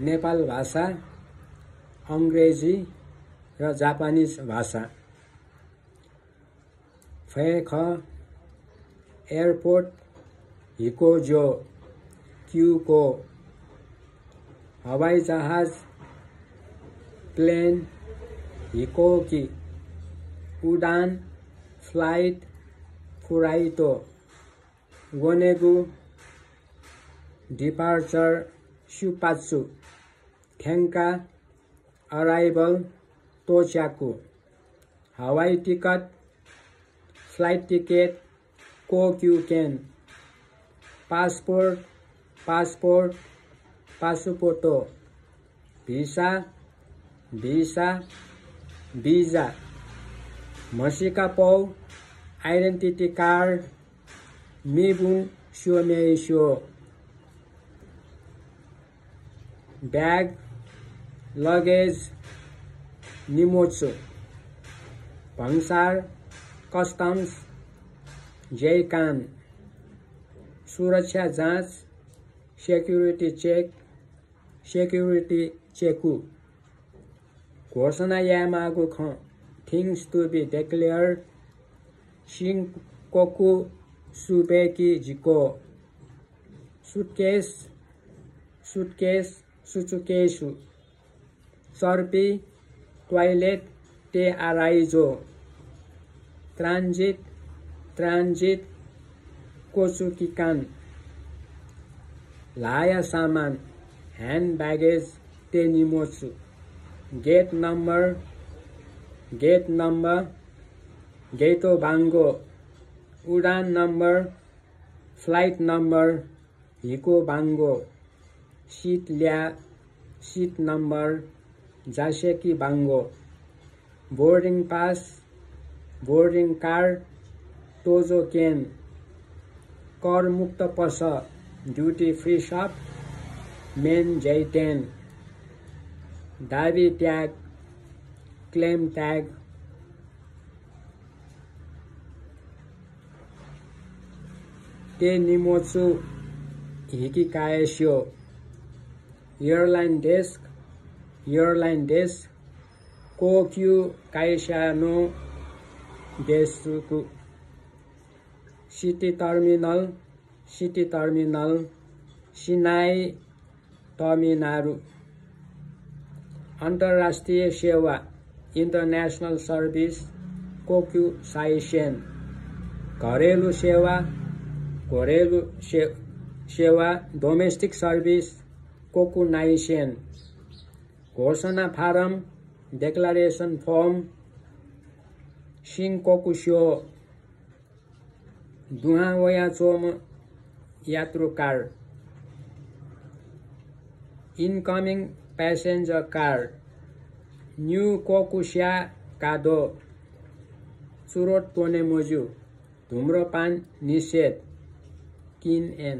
नेपाल भाषा, अंग्रेजी र जापानिज भाषा। फैख एयरपोर्ट हिकोजो क्यूको हवाई जहाज प्लेन हिकोकी उडान फ्लाइट फुराइटो गोनेगु डिपार्चर सुपात्सु थेंका अराइवल तोच्याकु हवाई टिकट फ्लाइट टिकट कोक्युकेन पासपोर्ट पासपोर्टो भिसा भिजा मसिका पौ आइडेन्टिटी कार्ड मिबुन स्योमेइस्यो बैग लगेज निमोत्सु भंसार कस्टम्स जैकान सुरक्षा जाँच सेक्युरिटी चेकु घोषणा यामागु ख थिंग्स टू बी डिक्लेयर्ड शिंकोकु सुबेकी जिको सुचुकेसु सर्पी टॉयलेट ते आराइजो ट्रांजिट कोचुकिकान लाया सामान हैंड बैगेज ते निमोत्सु गेट नंबर गेटो बांगो उड़ान नंबर फ्लाइट नंबर हिको बांगो सीट नंबर जासेकी बांगो बोर्डिंग पास बोर्डिंग कार्ड टोजो केन कर मुक्त पस ड्यूटी फ्री शॉप मेन जैटेन दावी टैग क्लेम टैग ते निमोत्सु हिकी काएस्यो एयरलाइन डेस्क कोक्यू काइशानो डेस्कु सिटी टर्मिनल सिनाई तमिनारु अंतर्राष्ट्रीय सेवा इंटरनेशनल सर्विस कोक्यू साइसेन घरेलु सेवा डोमेस्टिक सर्विस कोकु नाइसेन घोषणा फारम डेक्लरेशन फॉर्म शिंकोकुस्यो दुहावयाचोम यात्रु कार्ड इनकमिंग पैसेंजर कार्ड न्यू कोकुस्या कादो चुरोट तोने मोजु धूम्रपान निषेध किन एन